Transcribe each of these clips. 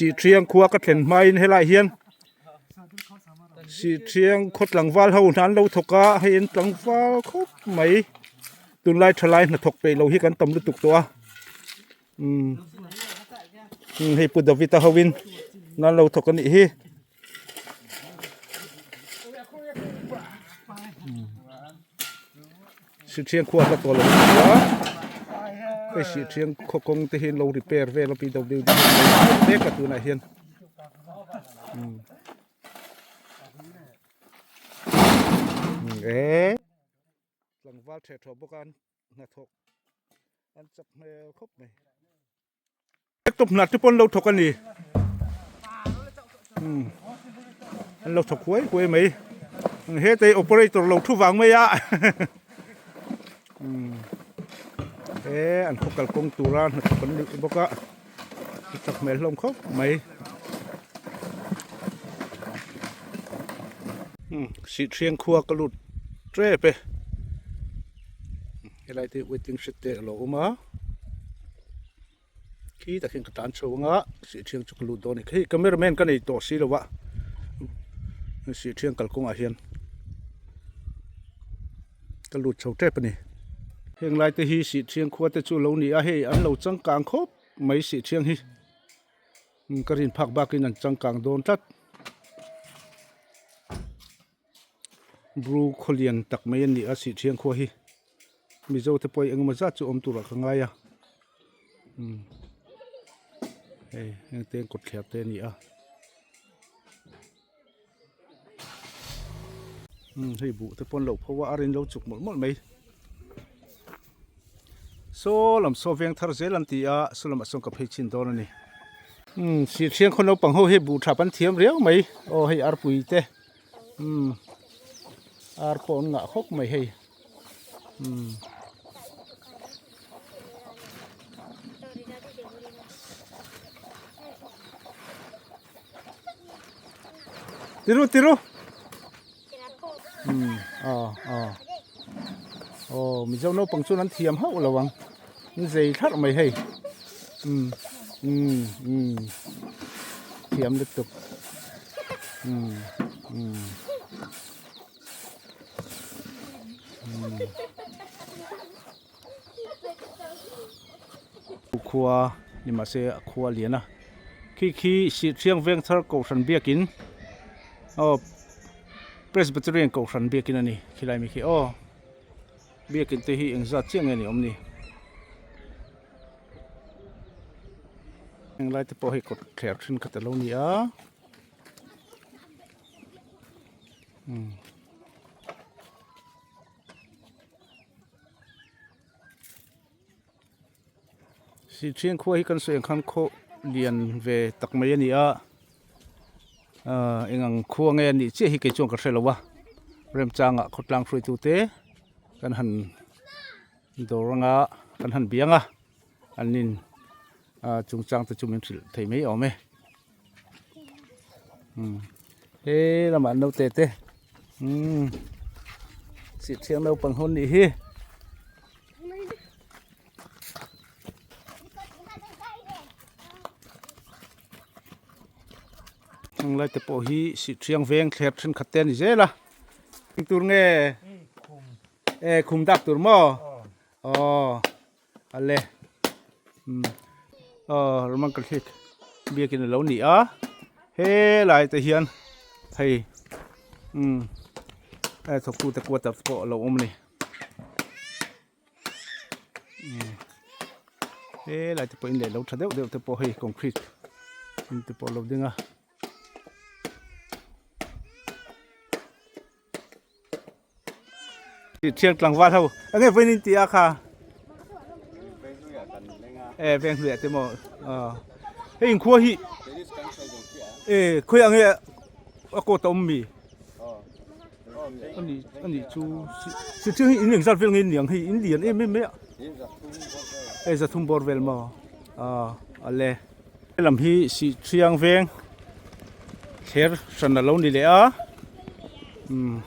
Sihṭhiang khua ka thlen hmain helaiah hian Sihṭhiang khaw tlangval ho hna an lo thawk a hei an tlangval khawp mai tunlai thalai hnathawk peih lo hi kan tam lutuk tawh a umm hei Pu David-a hoin an lo thawk a nih hi. Sihṭhiang khua hla tawh lo a ni a hei Sihṭhiang khaw kawng te hi an lo repair vel a PWD mek a tunah hian eee tlangval ṭheh ṭhawh bawk a an hnathawk an chak hmel khawp mai. Laptop hna te pawh an lo thawk a ni umm an lo thawk huai huai mai heta operator lo thu vang mai a umm he an khaw kalkawng tura hnathawk an ni bawk a a chak hmel hlawm khawp mai umm sihhriang khua ka lut tep e helai te waiting shed te a lo awm a. Khi tak hian ka tan chho anga sihṭhiang chu ka lut dawn a ni hei camera man ka nei tawh si lo a sihṭhiang kalkawngah hian ka lut chho tep a ni heng lai te hi sihṭhiang khua te chu a lo ni a hei an lo changkang khawp mai sihṭhiang hi ka rin phak bakin an changkang dawn tlat. Bru khawlian tak mai a ni a Sihṭhiang khua hi Mizo te pawh engemaw zat chu awm turah ka ngai a umm hei heng te kawtthler te a ni a umm hei buh te pawh an lo pho a a rin lo chuk mawlh mawlh mai saw lam saw veng thar zel an ti a saw lamah sawn ka phei chhin dawn a ni umm Sihṭhiang khaw naupang ho hi buh thap an thiam riau mai aw hei arpui te. Umm ar pawh an ngah khawp mai hei umm. Tiru tiru umm aw aw aw mizo naupang chuan an thiam hauh lo ang an zei thlarh mai hei umm umm umm thiam lutuk. Khua ni mahse a khua lian a khi khi Sihṭhiang Vengthar Kohhran biakin aw Presbyterian Kohhran biakin a ni khilai mi khi aw biakin te hi engzat chiah nge ni awm ni. Heng lai te pawh hei kawt thler thenkhat a lo ni a umm Sihṭhiang khua hi kan sawi ang khan khaw lian ve tak mai a ni a ahh eng ang khua nge a nih chiah hi kei chuan ka hre lo a remchangah khawtlang hruaitu te kan han Dawr anga kan han biang a an in ah chungchang te chu min hrilh thei mai awm e umm he lamah naute te umm sihchhiang naupang ho nih hi. Heng lai te pawh hi sihchhiang veng thler thenkhat te a ni zel a engtur nge. E khum dak tur maw aw ale um aw Roman Catholic biakin alo ni a he lai te hian hei um a thawktu te quarter te pawh alo awm a ni um he lai te pawh in leh lo tha deuh deuh te pawh hei concrete in te pawh alo ding a. Thiang tlangval ho enge vawiin in ti a kha e veng hluiah te maw hei inkhua hi e khawi ang nge a kawt a awm mi ani ani chu si chu hi in engzat vel nge niang hei in lian em em mai a e zathum bawr vel maw a ale lam hi Sihṭhiang veng thler hran a lo ni leh a umm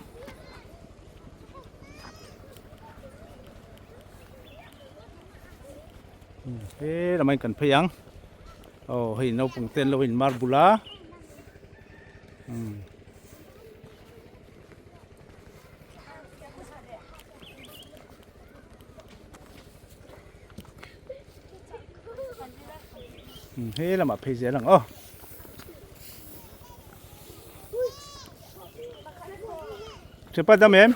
he lamah hian kan phei ang. Aw hei naupang te an lo in marble a umm. He lamah phei zel ang aw. Chepa dam em?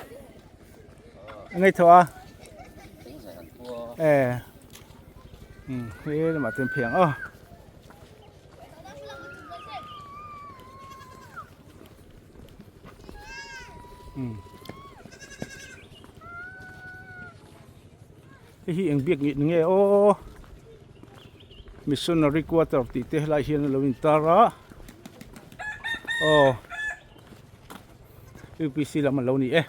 Ngei tho a. Eh. He lamah ten phei ang aw. Hei hi eng biak ngih nge aw missionary quarter tih te helai hian a lo intar a aw upc lam a lo ni e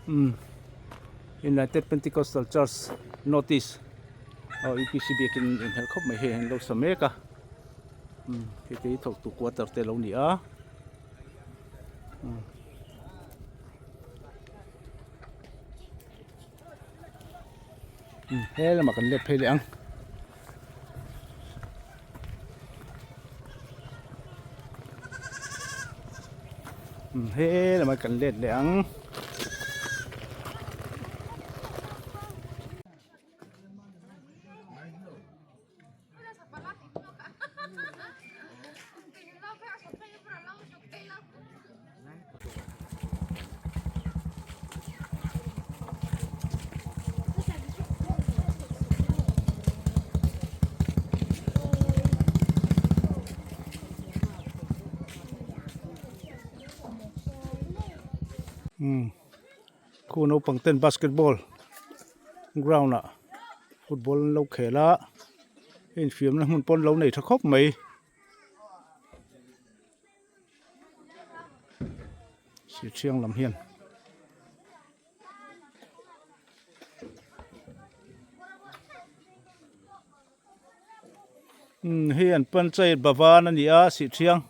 umm United Pentecostal Church North East aw upc biakin inhelh khawp mai hei an lo sa mek a umm hei te hi thawktu quarter te a lo ni a. He lamah kan let phei leh ang. He lamah kan let leh ang. Khu naupang ten basketball ground ah football an lo khel a hei infiamna hmun pawh an lo nei tha khawp mai. Sir thiang lam hian umm hei an panchayat bhavan a ni a sih thiang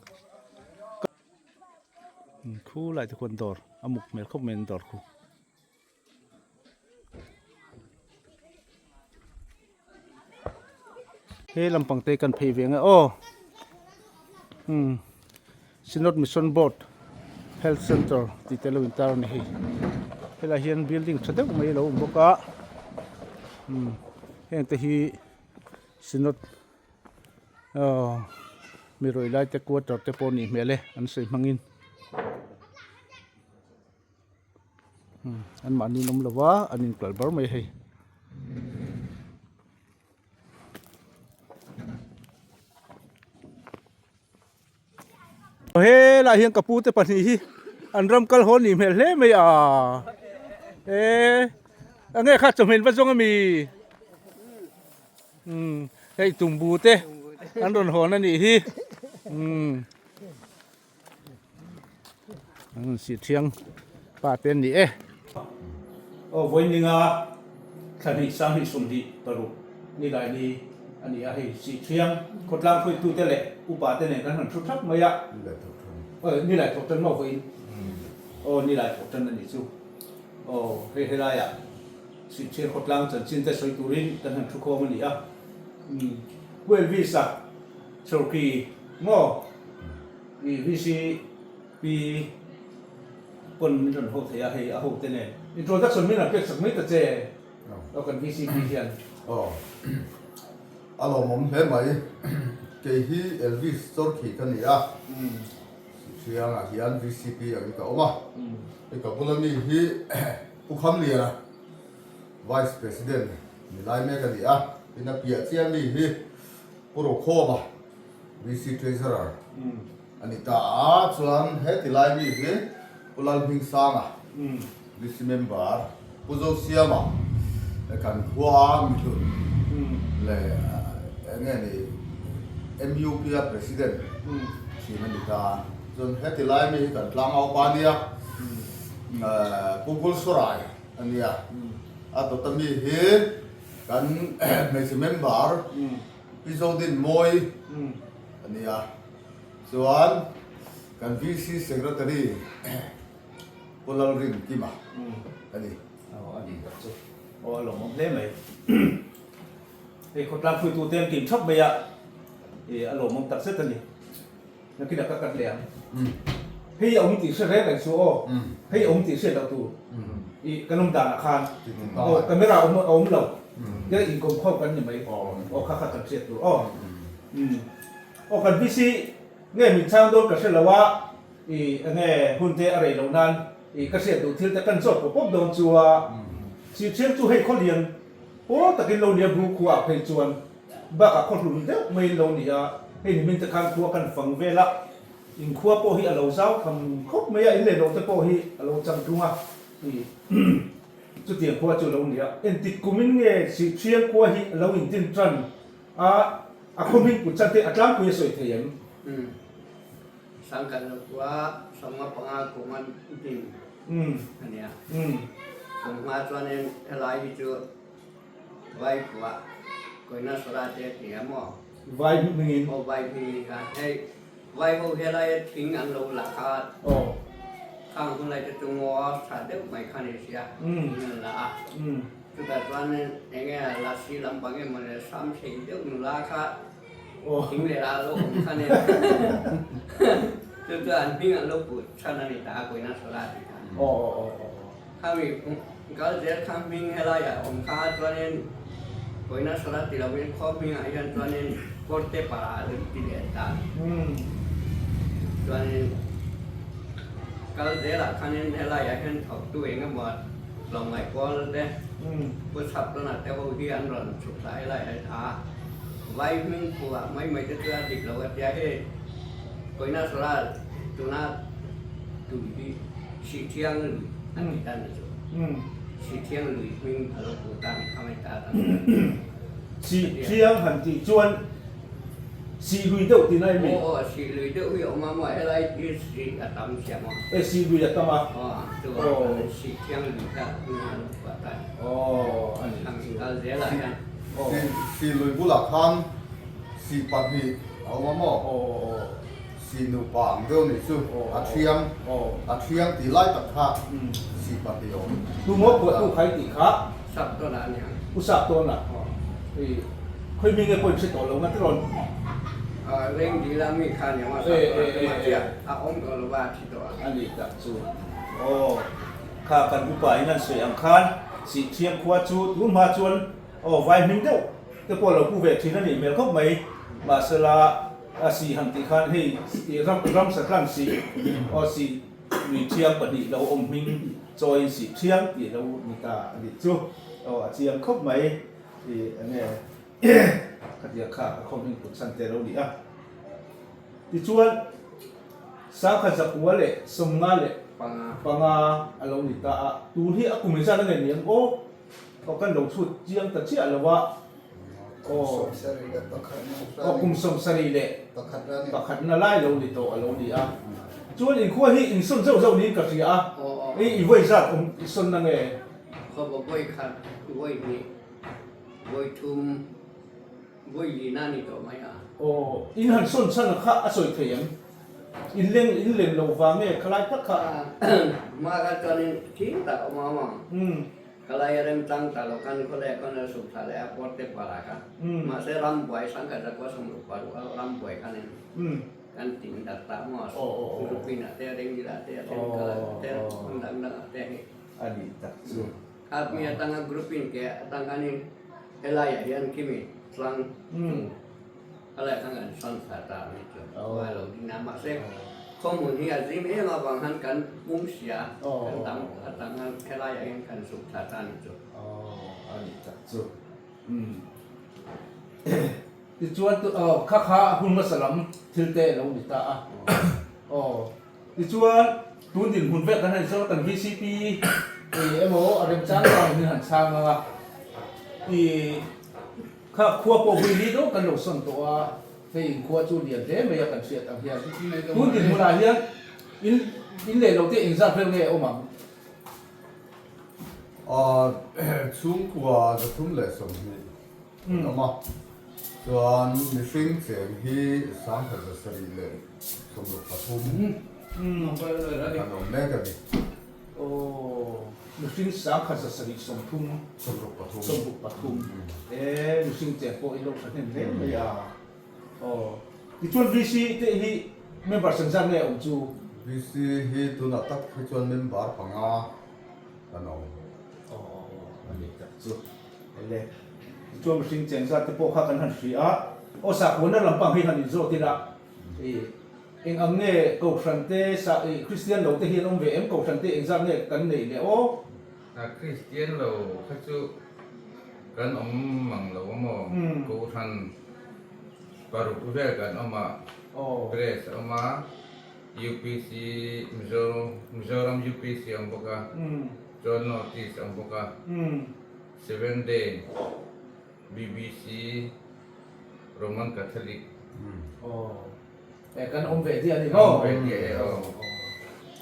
khu lai te khuan dawr a muk hmel khawp mai an dawr khu. He lampang te kan phei ve ang e aw umm Synod Mission Board Health Centre tih te lo intar a ni hei helaiah hian building tha deuh mai a lo awm bawk a umm heng te hi Synod aw mi rawih lai te quarter te pawh a nih hmel e an sawi hmangin. An mahni an awm lo va an inkalh bar mai hei. Helaiah hian ka pu te pahnih hi an ram kal haw nih hmel hle mai a e enge kha chawhmeh va zawng ami umm hei tumbu te an rawn hawn a nih hi umm. An si thiang pa te an ni e. Aw vawininga thla hnih sang hnih sawmhnih paruk ni lai ni a ni a hei si thiang khawtlang hruaitute leh upa te nen kan han thu thap mai a. Aw ni lai thawk tan maw vawiin aw ni lai thawk tan a nih chu aw hei helaiah si thiang khawtlang chanchin te sawi turin kan han thu khawm a ni a. Pu Elvis a Chhawrki maw i VCP pawn min rawn ho thei a hei a ho te nen introduction min rawn pek sak mai ta che aw kan VCP hian. Aw a lawmawm hle mai kei hi Elvis Chawrki ka ni a Sihriangah hian VCP angin ka awm a hei ka bula mi hi Pu Khamliana Vice President ni lai mek a ni a tin a piah chiah mi hi Pu Rokhawma, VC Treasurer a ni ta a, chuan heti lai mi hi Pu Lalhmingsanga, VC Member, Pu Zosiama kan khua mihlun leh eng nge ni MUP a President thin a ni ta a, chuan heti lai mi hi kan tlangau pa nia, Pu Gulsurai a nia, a dawta mi hi Kan hmeichhe member Pi Zodin Mawi a ni a, chuan kan VC Secretary Pu Lalrin Kima a ni. Aw a ni tak chu. Aw a lawmawm hle mai. Hei khawtlang hruaitute an kim thap mai a. I a lawmawm tak zet a ni. Nakinah ka kat leh ang. Hei a awm tih hre reng reng chu aw. Hei a awm tih hriat loh tur. I kan awm danah khan aw camera a awm a awm lo. Tia inkawm khawm kan ni mai. Aw kha kha kan hriat tur aw. Aw kan VC nge min chhang dawn ka hre lo a. I enge hun te a rei loh nan i ka hriat duh thil te kan zawt pawp pawp dawn chu a. Sihchhiang chu hei khawlian pawl takin lo nia bu khua ah phei chuan. Bakah khaw hlun deuh mai lo ni a, hei nimin te khan khua kan fang vel a, in khua pawh hi a lo zau tham khawp mai a, in leh lo te pawh hi a lo chang tlung a, i chutiang khua chu a lo ni a. Entik kumin nge Sihchhiang khua hi a lo intin tan a, a khaw hming put chan te a tlangpui a sawi thei em? Umm, Sangkhat lo khua 55 kum a din a nia. Kum hma chuanin helai hi chu Vai khua Koina Sora te a ti a maw? Vai hmingin. Aw vai hmingin kha. Hei vai ho helai a thing an lo la kha. Aw. Khang hun lai te chu ngaw tha deuh mai kha ni sia. Thing an la a. Chutah chuan enge lasi lampang emaw le sam thei deuh nula kha thing leh a lo awm kha nen. Chu chu an hming an lo put chhan a ni ta a Koina Sora tih kha. Aw aw aw aw. Khami kal zel kha hming helaiah awm kha chuanin Koina Sala ti lovin khaw hmingah hian chuanin Kawrte para a lo ti leh ta. Chuanin kal zelah khanin helaiah hian thawktu eng emaw tlawmngaih pawl te Pu Chhaptawna te ho hi an rawn chhuk thla helaiah a vai hming phuah mai mai te chu a dik lo a tia hei Koina Sala tuna tui hi Sithiang lui a ti ta ni chu. Sithiang lui hming a lo pu ta ni kha mai ta ta. Sithiang han tih chuan sih lui deuh tih na em ni? Aw aw sih lui deuh hi a awm a maw helai hi sih a tam sia maw? E sih lui a tam a. Aw chuvang chuan Sithiang lui kha hming a lo phuah ta ni. Aw a ni chu. Kal zel ah hian. Sih lui bulah khan sih pahnih a awm a maw? Aw aw. Si nupa ang deuh nih chu a thiang, a thiang tih lai tak kha si pahnih awm. Tu maw phuah tu khai tih kha. Sap tawn ah a ni ang. U sap tawn ah. I khawi mi nge pawh in hre tawh lo nga tirawn. Reng dil a mi kha a ni ang a sap tawn ah tumah chiah a awm tawh lo va a thi tawh a. A ni tak chu. Aw kha kan upa in an sawi ang khan si thiang khua chu tun hma chuan aw vai hming deuh te pawh lo pu ve thin a nih hmel khawp mai. Mahsela A si han tih khan hei i ram ram satlan sih aw sih lui thiang pahnih lo awm hming chawiin sih thiang tih lo ni ta a nih chu aw a chiang khawp mai i enge khatiang kha a khaw hming put chhan te lo ni a. Tichuan sangkhat zakua leh sawmnga leh panga a lo ni ta a, tun hi a kum engzat a nge niang aw aw kan lo chhut chiang ta chiah lo a. Aw, aw kum 70 leh pakhatna lai lo ni tawh a lo ni a. Chuan inkhua hi insawn zauh zauh niin ka hria a, i vawi zat awm i sawn na nge? Khawpa vawi khat, vawi hnih, vawi thum, vawi lina ni tawh mai a. Aw, in han sawn chhan kha a sawi thei em? In leng in len lo vang nge khalai tak kha? Hma kha chuanin thing tak a awm a awm ang. Kalai a remchang ta lo khan khawleh khawn a suk thla leh a pawr te pala kha. Mahse ram buai sangkhat zakua sawmruk paruk a ram buai khanin kan tin darh ta maw Rupin ah te Rengil ah te a then kal ah te hmun dang dang ah te hi. A nih tak chu. Kha mi atanga groupin ke atang khanin helai ah hian khimi tlang chung Helai khan kan sawn thla ta a ni chu. Khua lo ding a, mahse khawhmun hi a zim em avang khan kan pum sia, kan tam atang khan helaiah hian kan suk thla ta a ni chu. Aw, a ni tak chu. Umm. Tichuan tu aw kha kha hun hmasa lam thil te a lo ni ta a. Aw, tichuan tun dinhmun vel kan han insawn a, kan VCP emaw a remchang vangin han chhang ang a. I. Kha khua pawh vui li deuh kan lo sawn tawh a, hei in khua chu lian hle mai a kan hriat ang hian. Tun dinhmunah hian in in leh lo te engzat vel nge a awm ang? Chhungkua 320 an awm a, chuan mihring cheng hi 1763 an awm mek a ni. Aw, mihring 1730. 63. 63. E, mihring cheng pawh i lo tha hnem hle mai a. Aw. Tichuan VC te hi member sengzat nge awm chu? VC hi tunah tak hi chuan member panga kan awm. Aw a ni tak chu. Ele. Tichuan mihring chengzat te pawh kha kan han hria a. Aw sakhuana lampang hi han inzawt ila i eng ang nge Kohhran te sa i Kristian lo te hi an awm ve em? Kohhran te engzat nge kan neih le aw? A Kristian lo kha chu kan awm mang lo a maw? Kohhran paruk vel kan awm a, Press a awm a, UPC Mizoram UPC a awm bawk a, chuan North East a awm bawk a, Seven Day, BBC, Roman Catholic. Eh kan awm ve diah a ni maw? Awm ve diah e aw.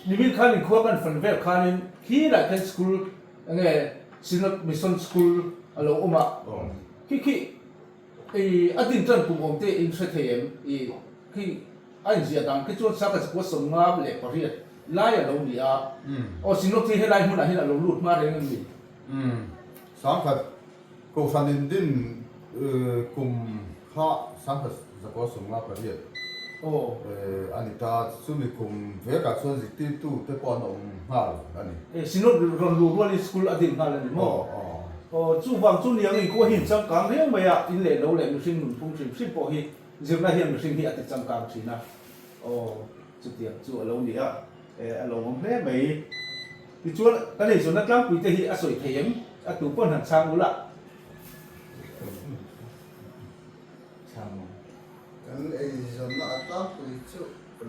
Nimin khan inkhua kan fan vel khanin khirah khian school enge Synod Mission School a lo awm a, khi khi i a din tan kum awm te in hre thei em? I khi a inziah dan khi chuan saka chakua 58 lai a lo ni a, aw Synod hi helai hmunah hian a lo lut hma reng em ni? Sangkhat Kohhran in din kum kha 1958 a ni ta, chumi kum vekah chuan zirtirtu te pawh an awm nghal a ni. Synod rawn luh rualin school a din nghal a ni maw? Aw, chuvang chu niang inkhua hi inchangkang riau mai a, in leh lo leh mihring nunphung hrim hrim pawh hi zirna hian mihring hi a ti changkang thin a. Aw, chutiang chu a lo ni a, a lo awm hle mai. Tichuan, kan eizawnna tlangpui te hi a sawi thei em? A tu pawn han chhang ula. Chhang. Kan eizawnna a tlangpui chu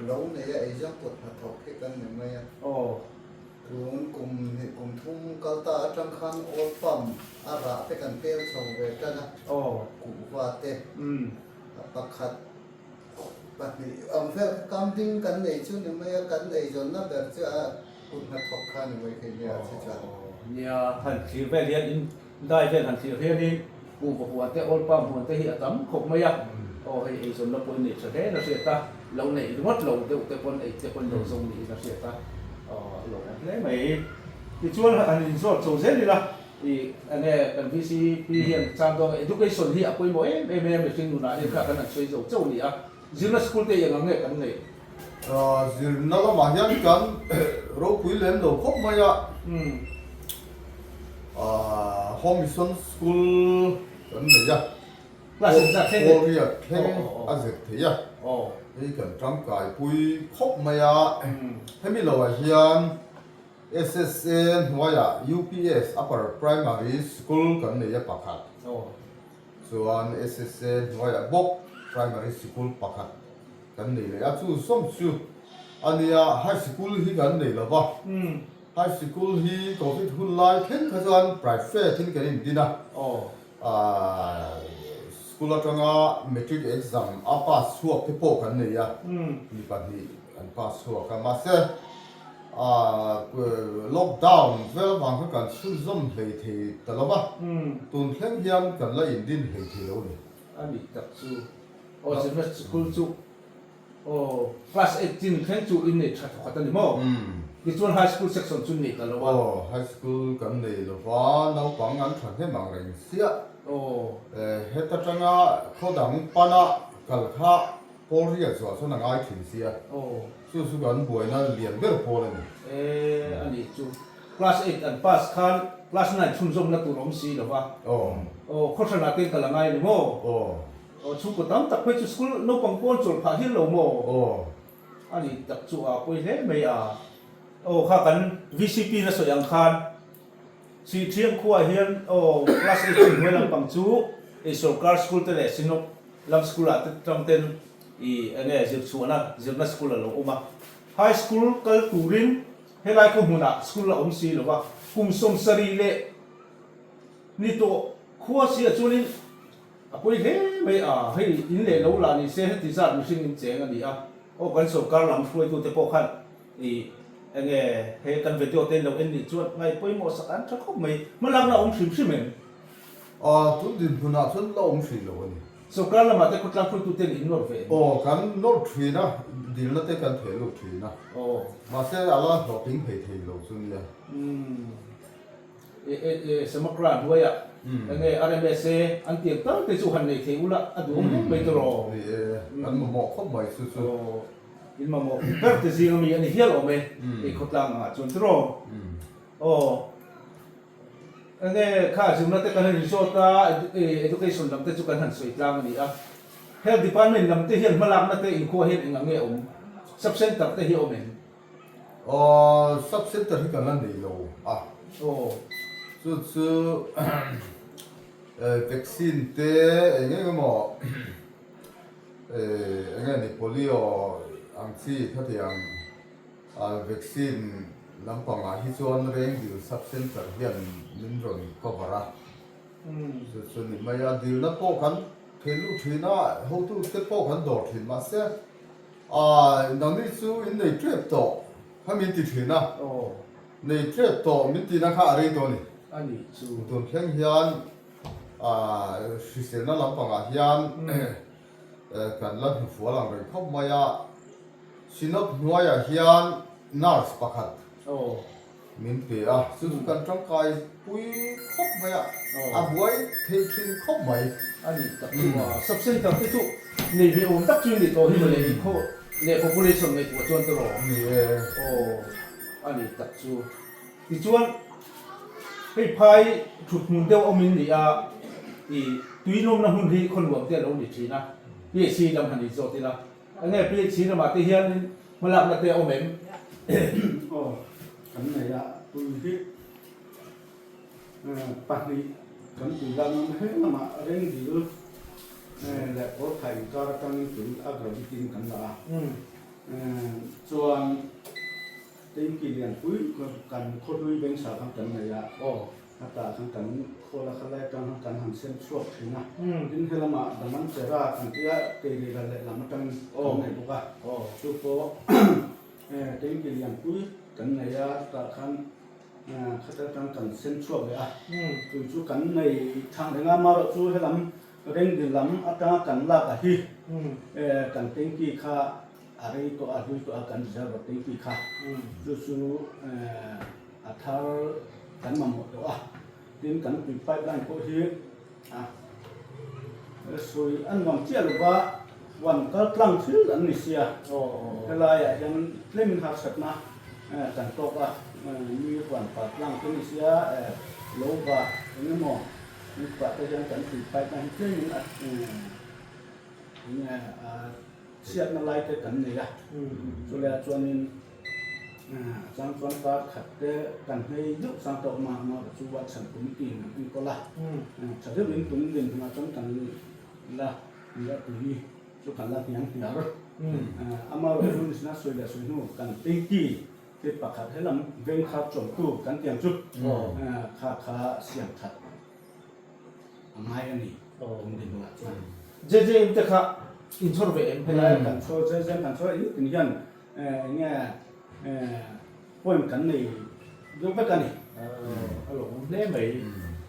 lo nei a eizawng kut hnathawk hi kan ni mai a. Aw. Tun kum hnih kum thum kal ta atang khan oil palm a rah te kan pel chho ve tan a. Aw. Kuhva te. A pakhat pahnih ang vel kha kam ding kan nei chu ni mai a, kan eizawnna ber chu a kut hnathawk kha ni mai thei nia che chuan. Nia, han thlir vel hian in dai vel han thlir hianin kuhva huan te oil palm huan te hi a tam khawp mai a, aw hei eizawnna pawh i nei tha hle in a hriat a, lo neih ringawt lo deuh te pawn ei te pawn lo zawng niin a hriat a, aw a lo awm hle mai. Tichuan han inzawt chho zel ila I enge kan VCP hian chang dawn a, education hi a pawimawh em em em mihring nunah hian kha kan han sawi zo chauh a ni a, zirna school te eng ang nge kan neih? Zirna lamah hian kan ropui lem lo khawp mai a, Home Mission School kan nei a, Pawl thleng a zir thei a, hei kan tangkaipui khawp mai a, hemi loah hian SSA hnuaiah UPS Upper Primary Sikul kan nei a pakhat. Chuan SSA hnuaiah bawk Primary Sikul pakhat kan nei leh a, chu sawm chu a nia. High Sikul hi kan nei lo va, High Sikul hi Covid hun lai thleng kha chuan private in kan indin a, school atanga Matric exam a pass chhuak te pawh kan nei a, mi pahnih an pass chhuak a, mahse Lockdown vel avang kha kan chhunzawm hlei thei ta lo va, tun thleng hian kan la indin hlei thei lo a ni. A nih tak chu aw zirna school chu aw class eight chin thleng chu in nei tha thawkhat a ni maw? Tichuan high school section chu nei ta lo a. Aw high school kan nei lo va, naupang an tha hnem ang reng siah. Aw. Heta tanga khaw dang pana kal kha Pawl riat zuah chuan a ngai thin sia. Chu chu kan buaina lian ber pawl a ni. E a nih chu. Class eight an pass khan class nine chhunzawmna tur awm si lo va. Aw khawhranah ten ka la ngai a ni maw? Aw chhungkaw tam tak phei chu school naupang pawn chawl phah hial lo maw? A nih tak chu a pawi hle mai a. Aw kha kan VCP na sawi ang khan Sihthiang khuaah hian aw class eight chin hnuai lampang chu ei sorkar school te leh Synod lam school ah te tang ten i enge zir chhuahna zirna school a lo awm a. High school kal turin helai khaw hmunah school a awm si lo va, kum 70 leh ni tawh khua si ah chuanin a pawi hle mai a, hei in leh lo lah ni se heti zat mihring in cheng a ni a, aw kan sorkar lam hruaitute pawh khan I enge he kan video te lo en nih chuan ngai pawimawh sak an tha khawp mai. Hmalakna a awm hrim hrim em? Aw, tun dinhmunah chuan la awm hrih lo a ni. Sorkar lamah te khawtlang hruaitu ten in nawr ve em? Aw, kan nawr thin a, dilna te kan theh lut thin a. Aw. Mahse a la hlawhtling thei thei lo chu nia. Umm. E, e, e, Samakra hnuaiah. Enge RMSA an tiang tal te chu han nei thei ula a duhawm hle mai tawh. Ni e, kan mamawh khawp mai chu chu. Aw, in mamawh ber te zing ami a ni hial awm e, hei khawtlang angah chuan tiraw. Aw, enge kha zirna te kan han inzawt a, education lam te chu kan han sawi tlang a ni a. Health department lam te hian hmalakna te inkhua hian eng ang nge awm? Sub center te hi a awm em? Aw, sub center hi kan la nei lo a. Aw. Chu chu vaccine te eng eng emaw eng nge ni polio ang chi khatiang vaccine lampangah hi chuan Rengdil sub center hian min rawn cover a. Chu chu ni mai a, dilna pawh kan thei luh thin a, hotute pawh kan dawr thin mahse Aaa, nangni chu in nei tep tawh kha min ti thin a, nei tep tawh min tihna kha a rei tawh a ni. A ni chu. Tun thleng hian aaa hriselna lampangah hian kan la hnufual ang reng khawp mai a, Synod hnuaiah hian nurse pakhat Min pe a, chu chu kan tangkai pui khawp mai a, a buai thei thin khawp mai. A ni tak chu a, sub center te chu nei ve awm tak chu ni tawh hi mawle in khaw leh population ngaihtuah chuan tawh rawh. Ni e. Aw, a ni tak chu. Tichuan hei phai thut hmun deuh awm in ni a, i tui nawmna hmun hi khaw nuam te a lo ni thin a, PHC lam han inzawt ila. Enge PHC lamah te hianin Hmalakna te a awm em? Aw, kan nei a, tui hi pahnih kan tui lak ngam heng lamah Rengdil leh Kawrthah inkar atangin tui a gravity in kan la a, chuan tanky lianpui kan khawhlui vengsa khan kan nei a. A tah khan kan khawl a kha lai atang khan kan han sem chhuak thin a, tin helamah Daman Chera kan tia Keirira lehlam atang kan nei bawk a, chu pawh tanky lianpui kan nei a, chutah khan khata atang kan sem chhuak leh a, tui chu kan nei thang reng a, amaherawh chu helam Rengdil lam atanga kan lak a hi kan tanky kha a rei tawh a, hlui tawh a kan reserve tanky kha chu chu A thar kan mamawh tawh a, tin kan tui pipeline pawh hi a sawi a nuam chiah lo va, huan kal tlang thil an ni sia, helaiah hian tlemin harsatna kan tawk a, mi huan kal tlang te ni sia, lo va eng emaw mi pah te hian kan tui pipeline hi tlemin a a chhiatna lai te kan nei a, chulaiah chuanin. Chang chuan kar khat te kan hmei deuh sang tawh mah mah chu Watson committee in an enkawl a, tha deuh in tum din hunah chuan kan la la tui chu kan la hniang hniar. Amaherawhchu nisina sawi leh sawi hnu kan tanky te pakhat helam veng kha chawmtu kan tiang chu kha kha siam that a ngai a ni tum din hunah chuan. JJM te kha inchhawr ve em? Helai kan chhawr JJM kan chhawr in tin hian Eng nge point kan nei deuh vek a ni. A lo awm hle mai.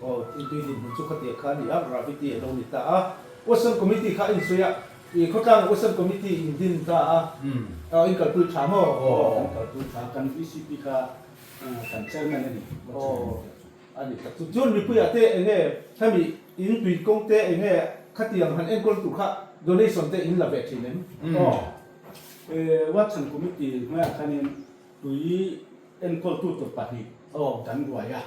Aw, intui dinhmun chu khatiang kha a ni a, gravity a lo ni ta a. Western Committee kha a insawi a, i khawtlang Western Committee in din ta a, aw in kalpui tha maw? Aw, kan kalpui tha, kan VCP kha kan chairman a ni. Aw, a ni tak chu. Chuan mipuiah te eng nge hemi in tui kawng te eng nge khatiang han enkawl tur kha donation te in la ve thin em? Aw. Watson Committee hnuaiah khanin tui enkawltu tur pahnih kan ruai a,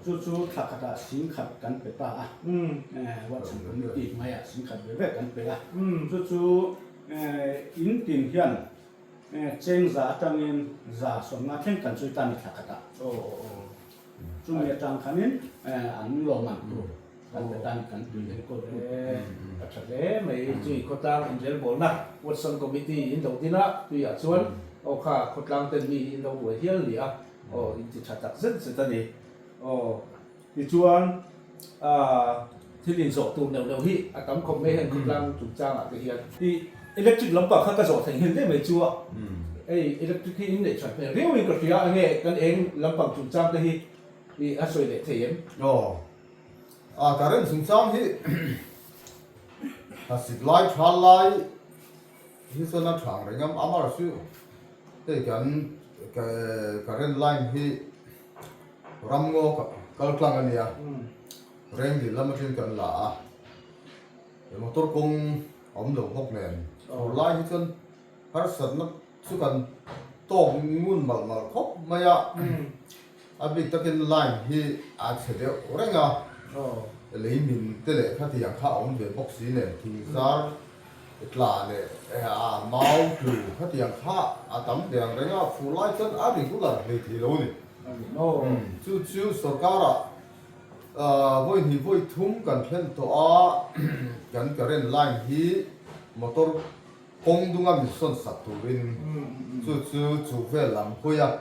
chu chu thla khatah singkhat kan pe ta a, Watson Committee hnuaiah singkhat ve ve kan pe a, chu chu in tin hian cheng za atangin za sawmnga thleng kan chhui ta a ni thla khatah. Chumi atang khanin an lawmman tur kan pe tan kan tui enkawl tu. A tha hle mai chui khawtlang inrelbawlna Watson Committee in lo din a, tuiah chuan aw kha khawtlang ten mi in lo buai hial ni a, aw in ti tha tak zet zet a ni. Aw tichuan thil inzawh tur neuh neuh hi a tam khawp mai heng khawtlang chungchangah te hian. I electric lampang kha ka zawh theih nghil daih mai chu a, hei electric hi in neih that hmel riau in ka hria enge kan eng lampang chungchang te hi i a sawi leh thei em? Aw, a current chungchang hi hlasik lai tha lai hi chuan a tha ang reng a, amah chu hei kan current line hi ramngaw kal tlang a nia. Rengdil lam atangin kan la a, motor kawng a awm lo bawk nen fur lai hi chuan harsatna chu kan tawk ngun malh malh khawp mai a, a bik takin line hi a chhe deuh reng a, lei min te leh khatiang kha a awm ve bawk si nen thing zar tla leh a mau tlu khatiang kha a tam ve ang reng a, fur lai chuan a regular hlei thei lo a ni. Chu chu sorkarah Vawi hnih vawi thum kan thlen tawh a, kan current line hi motor kawng dunga min sawn sak turin chu chu chu vel lam hawi a,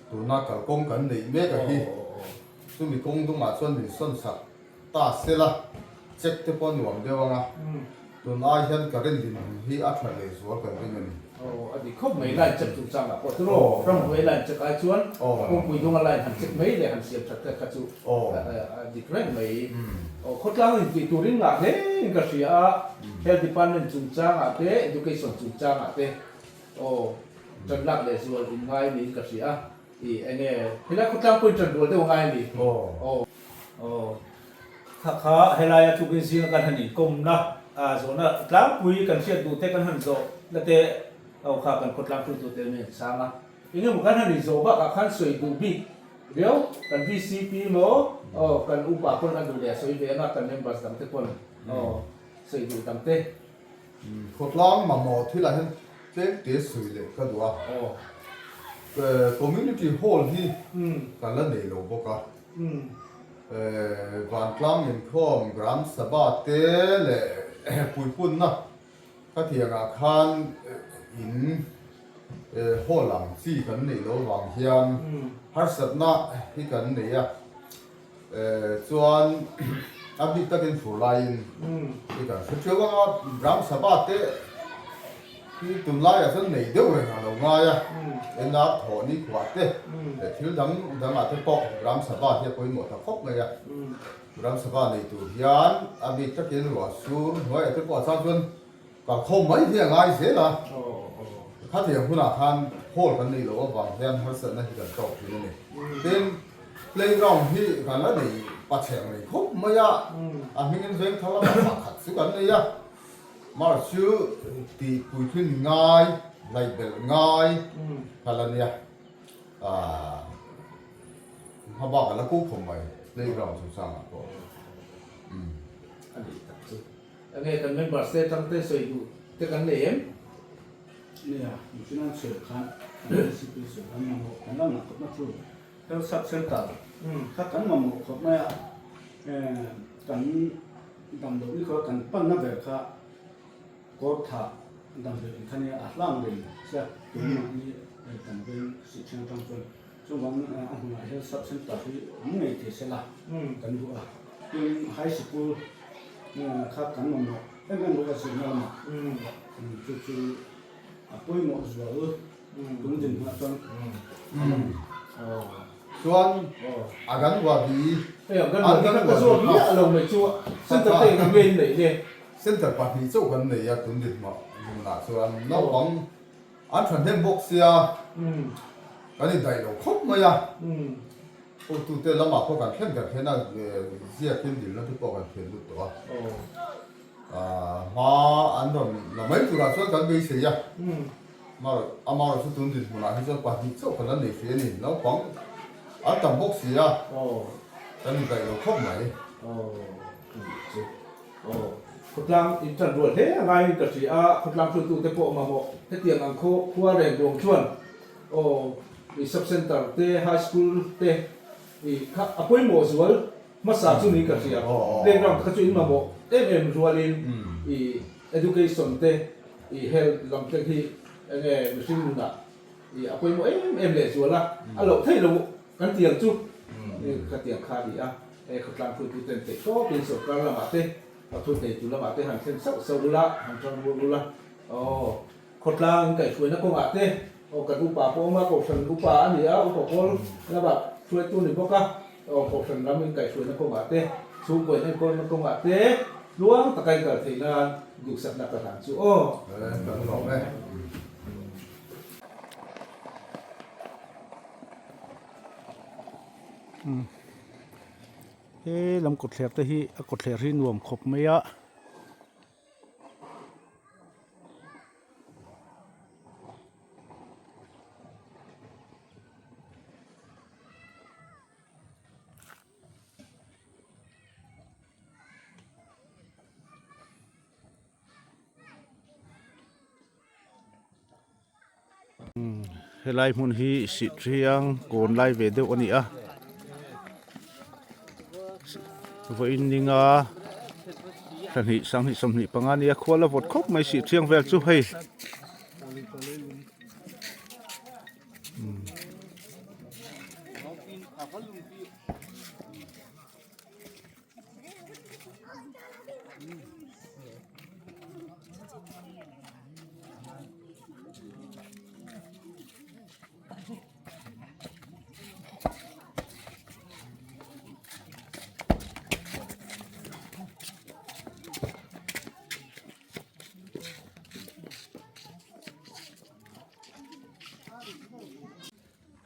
tuna kalkawng kan neih mek a hi, chumi kawng dungah chuan min sawn sak ta sela, check te pawh a nuam deuh ang a. Tun ai hian current dinhmun hi a tha leh zual kan ring a ni. Aw, a dik khawp mai, line check chungchang ah pawh chu raw, ramhnuai line check ai chuan kawngpui dunga line han check mai leh han siam that te kha chu a dik reng mai. Aw, khawtlang in tih turin ngah hle in ka hria a, Health Department chungchang ah te, Education chungchang ah te aw, tan lak leh zual in ngai niin ka hria a, i enge helai khawtlang pawhin tan rual deuh a ngai a ni. Aw. Aw. Kha kha helaia tukin zinga kan han inkawmna zawhna tlangpui kan hriat duh te kan han zawh na te ho kha kan khawtlang hruaitu te an chhang a. Eng emaw kan han inzawh bakah khan sawi duh bik riau kan VCP maw aw kan upa pawn a duh leh a sawi ve anga kan members dang te pawn aw sawi duh dang te. Khawtlang mamawh thilah hian tlem te sawi leh ka duh a. Community hall hi kan la nei lo bawk a. Vantlang inkhawm Gram Sabha te leh puipunna khatiangah khan in hall ang chi kan neih loh avang hian harsatna hi kan nei a, chuan a bik takin fur laiin hi kan hre theuh ang a, Gram Sabha te Hi tunlaiah chuan nei deuh reng a lo ngai a, enah thawh ni khuah te leh thil dang dangah te pawh Gram Sabha hi a pawimawh ta khawp mai a. Gram Sabha nei tur hian a bik takin ruah sur hnuaiah te pawh a chang chuan kalkhawm mai hi a ngai zel a. Khatiang hunah khan hall kan neih loh avang hian harsatna hi kan tawk thin a ni. Tin, playground hi kan la nei pachheng nei khawp mai a, a hmingin vengthar lamah pakhat chu kan nei a. Mar chu tih puithlin ngai, laih belh ngai kha la nia. Ahh hma bak a la ko khawp mai playground chungchangah pawh. Umm. A nih tak chu. Enge kan members te atang te sawi duh te kan nei em? Nia, mihring an sawi khan kan recipe sawi khan mamawh kan la ngah khawp na chu Health Sub Center kha kan mamawh khawp mai a, kan damdawi ni khaw kan panna ber kha kawr thah damdawi in kha nia a hlang reng sia tunmahni kan veng sih thiang atang chuan chuvang a hmunah Health Sub Center hi awm ngei thei sela kan duh a, tin High Sikul kha kan mamawh em em bawk a zirna lamah chu chu a pawimawh zual. Tun din hma chuan Chuan a gan wadi Center pahnih chauh kan nei a tun din hma hmunah chuan naupang an thahnem bawk sia kan indaih lo khawp mai a hotute lamah pawh kan thlen kan thlen a ziakin dilna te pawh kan thlen lut tawh a hma an rawn la mai turah chuan kan beisei a. Amaherawh chu tun dinhmunah hi chuan pahnih chauh kan la nei hrih a ni. Naupang an tam bawk si a, kan indaih lo khawp mai. Khawtlang in tan rual hle a ngaiin ka hria a, khawtlang hruaitute pawh mamawh hetiang ang khaw khua reng ruang chuan aw i sub center te high school te i kha a pawimawh zual hmasa chu niin ka hria. Playground te kha chu in mamawh em em rualin i education te I health lam te hi enge mihring nunah i a pawimawh em em leh zual a, a loh theih lo kan ti ang chu ka ti ang kha a ni a, he khawtlang hruaitu ten theih tawpin sorkar lamah te pathum neitu lamah te han thlen sauh sauh ula, han tang rual ula, aw khawtlang in kaihhruaina kawngah te aw kan upa pawh a awm a, kohhran upa a ni a, upa pawl lamah hruaitu a ni bawk a. Aw Kohhran ram in kaihhruaina kawngah te, chhungkaw in enkawlna kawngah te tluang taka in kal theih nan duhsakna ka hlan chu aw. Kan lawm e. He lam kawtthler te hi a kawtthler hi nuam khawp mai a. Helai hmun hi Sihtriang kawn lai ve deuh a ni a vawiin ninga thla hnih sanghnih sawmhnih panga nia khual a vawt khawp mai Sihtriang vel chu hei.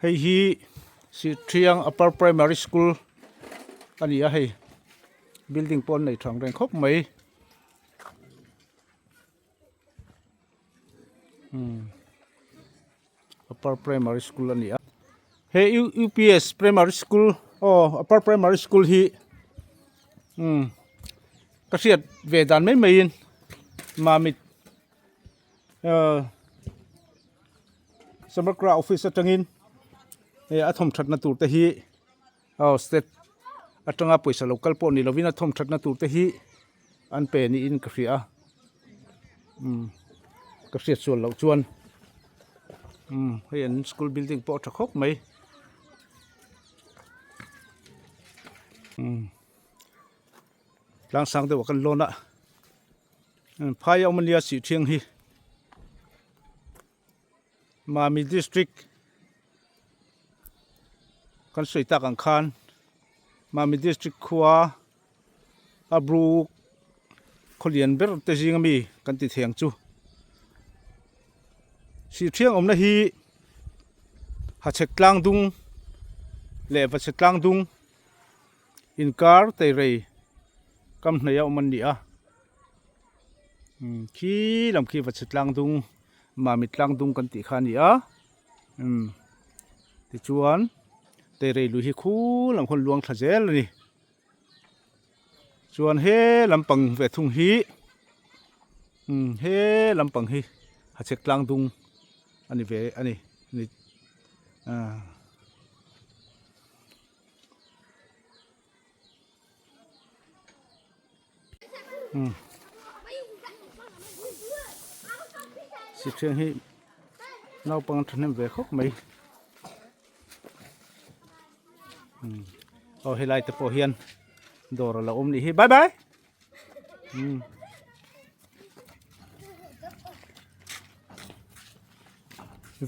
Hei hi Sihtriang Upper Primary School a ni a hei building pawh an nei thang reng khawp mai umm Upper Primary School a ni a he U_P_S Primary School aw Upper Primary School hi umm ka hriat ve dan mai mai in Mamit ahh Samakra office atangin hei a thawmthatna tur te hi aw step atanga pawisa lo kal pawh ni lovin a thawmthatna tur te hi an pe niin ka hria a umm ka hriat sual loh chuan umm hei an school building pawh a tha khawp mai umm tlang sang deuh ah kan lawn a. Phai a awm ania Sihṭhiang hi Mami district kan sawi tak ang khan Mami district khua a bru khawlian ber te zing ami kan ti thei ang chu Sihṭhiang awmna hi Hachhek tlang dung leh Vachhe tlang dung Inkar teirei kam hnaih a awm an ni a umm khi lam khi va chhe tlang dung mamit tlang dung kan tih kha a ni a umm tichuan teirei lui hi khu lam khawn luang thla zel a ni chuan he lampang ve thung hi umm he lampang hi hachhek tlang dung a ni ve a ni ah. Sihṭhiang hi naupang thahnem ve khawp mai aw helai te pawh hian dawr a lo awm nih hi bye bye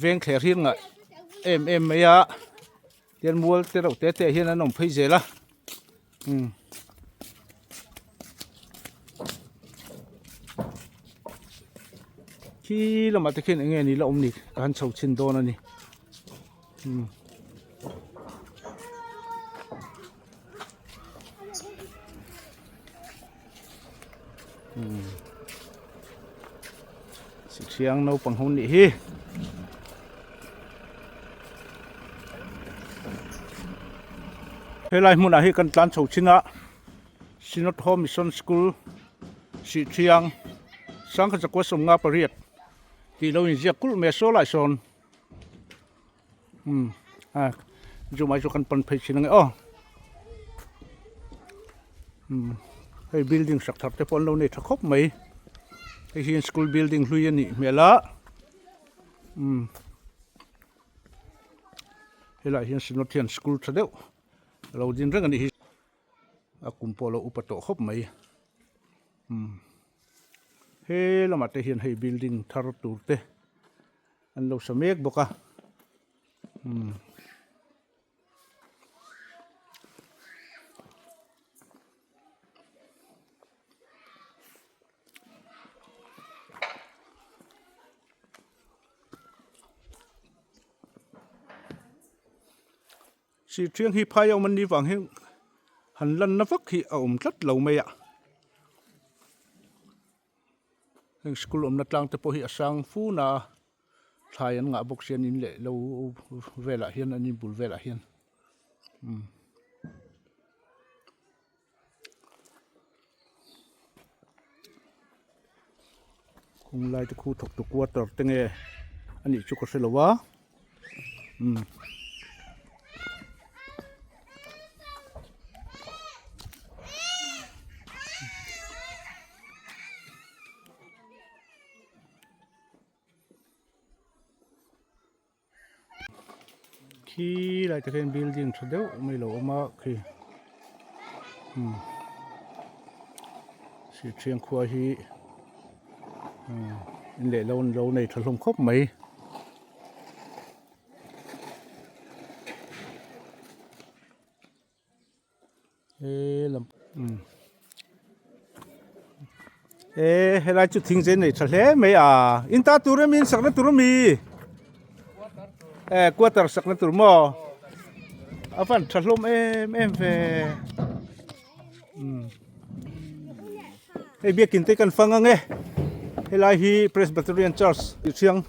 veng thler hi ngah em em mai a. Tian mual te reuh te te ah hian an awm phei zel a umm khi lamah te khian eng nge ni la awm ni ka han chho chhin dawn a ni umm. Sihriang naupang ho nih hi. Helai hmunah hi kan tlan chho chin a Synod Home Mission School Sihriang Sangkhat zakua sawmnga pariat tih lo inziak kulh mai a saw lai sawn umm a chu mai chu kan pan phei thin ange aw umm hei building sak thar te pawh an lo nei tha khawp mai hei hi school building hlui a nih hmel a umm helaiah hian synod hian school tha deuh a lo din reng a nih hi a kum pawh a lo upa tawh khawp mai umm he lamah te hian hei building thar tur te. An lo sa mek bawk a umm. Sihṭhiang hi phai a awm an nih vang hian. han lanna vak hi a awm tlat lo mai a. Heng school awmna tlang te pawh hi a sang fun a, thlai an ngah bawk sia an in leh lo velah hian an inbul velah hian umm. Khung lai te khu thawk tu quarter te nge a nih chu ka hre lo a umm. Khi lai te khian building tha deuh mai lo awm a khi umm Sihṭhiang khua hi umm in leh lo an lo nei tha hlawm khawp mai. He lam umm e helai chu thing chen nei tha hle mai a in ta tur ami in sakna tur ami e quarter sakna tur maw a van tha hlawm em em ve umm hei biakin te kan fang ang e helai hi Presbyterian Church tih thiang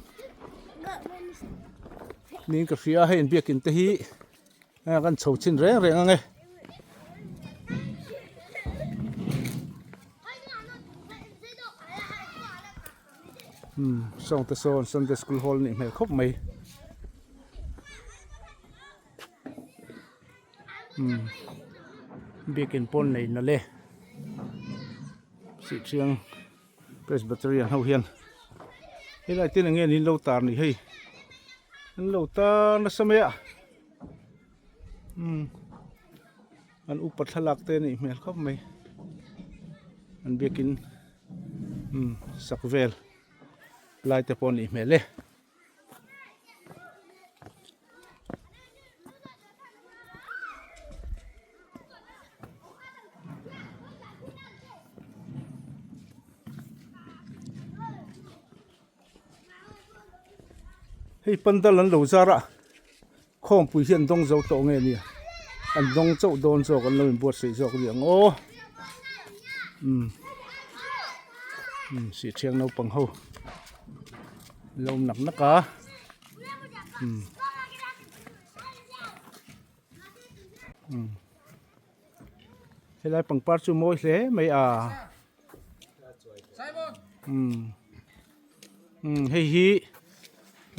niin ka hria hei biakin te hi. A kan chho chin reng reng ang e. Um sawng te sawn Sunday school hall nih hmel khawp mai. Um biakin pawn nei nalh e. Sihchiang Presbyterian ho hian helai te eng nge an lo tar ni hei an lo tar nasa mai a umm an upa thlalak te anih hmel khawp mai an biakin umm sak vel lai te pawh anih hmel e. Hei pandal an lo zar a khawmpui hi an dawng zo tawh nge nia an dawng chauh dawn zawk an lo inbuatsaih zawk a ni ang aw umm umm sihṭhiang naupang ho an lo awm nak nak a umm umm helai pangpar chu mawi hle mai a umm umm hei hi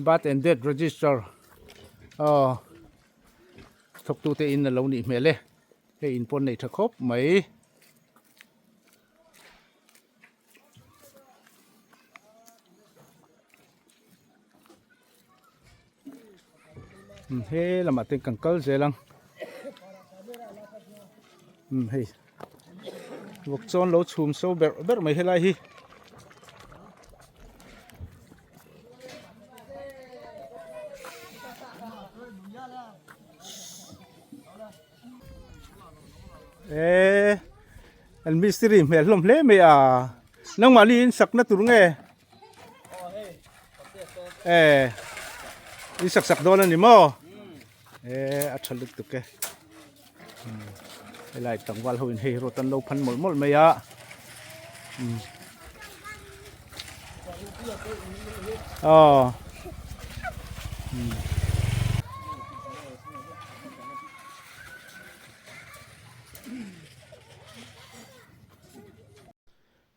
birth and death register aw thawktute in a lo nih hmel e hei in pawn nei tha khawp mai. He lamah te kan kal zel ang umm hei vawk chawn lo chhum so berh berh mai helai hi. Eee an mistiri hmel hlawm hle mai a nangmahni in sakna tur nge ee in sak sak dawn a ni maw ee a tha lutuk e helai tlangval ho in hei rawt an lo phan mawlh mawlh mai a aw.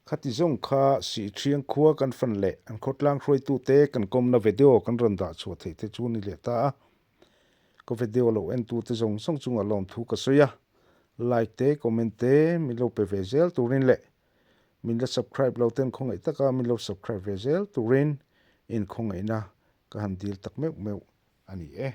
Khati zawng kha Sihṭhiang khua kan fan leh an khawtlang hruaitute kan kawmna video kan rawn dah chhuah theih te chu ni leh ta a. Ka video lo entute zawng zawng chungah lawmthu ka sawi a, like te, comment te min lo pe ve zel turin leh min la subscribe lo ten khawngaih taka min lo subscribe ve zel turin in khawngaihna ka han dil tak meuh meuh a ni e.